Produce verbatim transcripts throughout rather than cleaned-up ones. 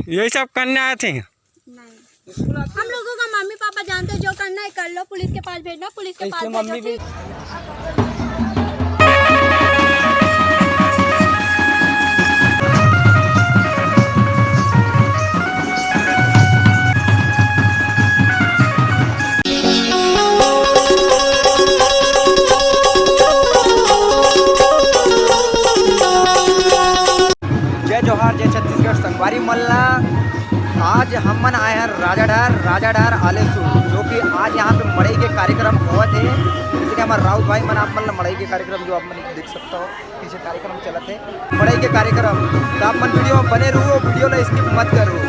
यही सब करने आए थे। नहीं। हम लोगों का मम्मी पापा जानते हैं, जो करना है कर लो, पुलिस के पास भेजना, पुलिस के पास इसके भेजो, मम्मी भी ठीक? जय जोहार, जय छत्तीसगढ़ संगवारी मन ला। आज हमन आए हैं राजाढार, राजाढार आलेसू, जो कि आज यहाँ पे मड़ई के कार्यक्रम होवत हे। जैसे कि हमारे राउत भाई मन आप मन ला मड़ई के कार्यक्रम जो आप मन देख सकता हो, पीछे कार्यक्रम चलत हे, मड़ई के कार्यक्रम। तो आप मन वीडियो में बने रहो, वीडियो ला skip मत करो।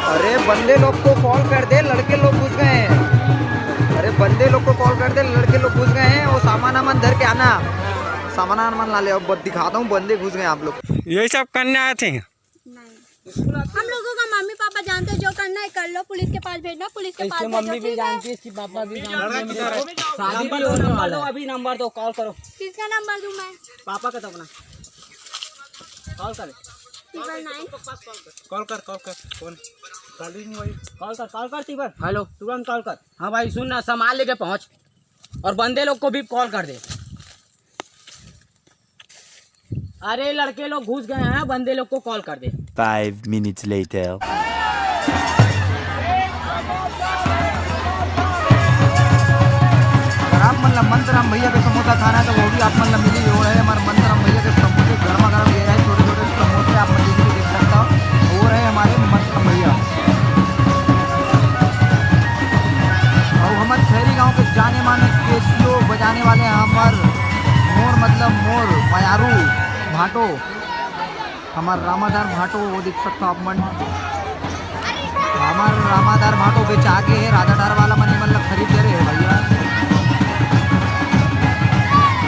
अरे बंदे लोग को कॉल कर दे, लड़के लोग घुस गए हैं। अरे बंदे लोग को कॉल कर दे, लड़के लोग घुस गए हैं, वो सामान वामान धर के आना। सामान वामान ला ले, अब दिखाता हूँ, बंदे घुस गए आप लोग। यही सब करने आए थे। नहीं। हम लोगों का मम्मी पापा जानते हैं, जो करना है कर लो, पुलिस के पास भेजना, पुलिस के पास इसके भेजो, मम्मी भी ठीक है? जानती है, इसकी पापा भी जानते हैं। शादी भी होने वाला है। अभी नंबर दो, कॉल करो। किसका नंबर दूं मैं? पापा का तो अपना। कॉल कर। Triple nine. कॉल कर, कॉल कर। कौन? कॉलिंग वही। कॉल कर, कॉल कर तीबर। हेलो। तुरंत कॉल कर। हाँ भाई सुन ना, सामान लेके पहुँच और बंदे लोग को भी कॉल कर दे। अरे लड़के लोग घुस गए हैं, बंदे लोग को कॉल कर दे। Five minutes later. अगर आप मन ला मंतराम भैया के समोसा खाना है तो वो भी आप मन ला मिली। वो रहे हमारे मंतराम भैया के समोसे, गर्मा गर्म ये रहे, छोटे छोटे समोसे आप मन देख सकता हो। वो रहे हमारे मंतराम भैया। और हमारे खैरी गांव के जाने माने केसियो बजाने वाले हैं हमार मोर, मतलब मोर मयारू भाटो, हमार रामाधार भाटो, वो देख सकता आप मन। हमार रामाधार भाटो बेचा के है, राजाधार वाला मन, मतलब खरीद ले रहे हैं भैया।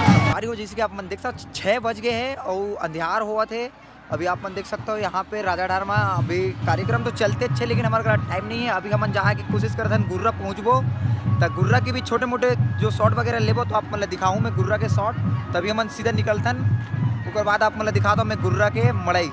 संगवारी हो, जैसे कि आप मन देख सकते, छः बज गए हैं और अंधियार होवत है। अभी आप मन देख सकते हो यहाँ पे राजाधार में अभी कार्यक्रम तो चलते अच्छे, लेकिन हमारे करा टाइम नहीं है। अभी हमन जाए के कोशिश करत हन गुर्रा पहुँचबो, त गुर्रा के भी छोटे मोटे जो शॉट वगैरह लेबो तो आप मन ला दिखाऊँ मैं गुर्रा के शॉट। तभी हमन सीधा निकलथन, ओकर बाद आप मन ला दिखाता हूँ मैं गुर्रा के मड़ई।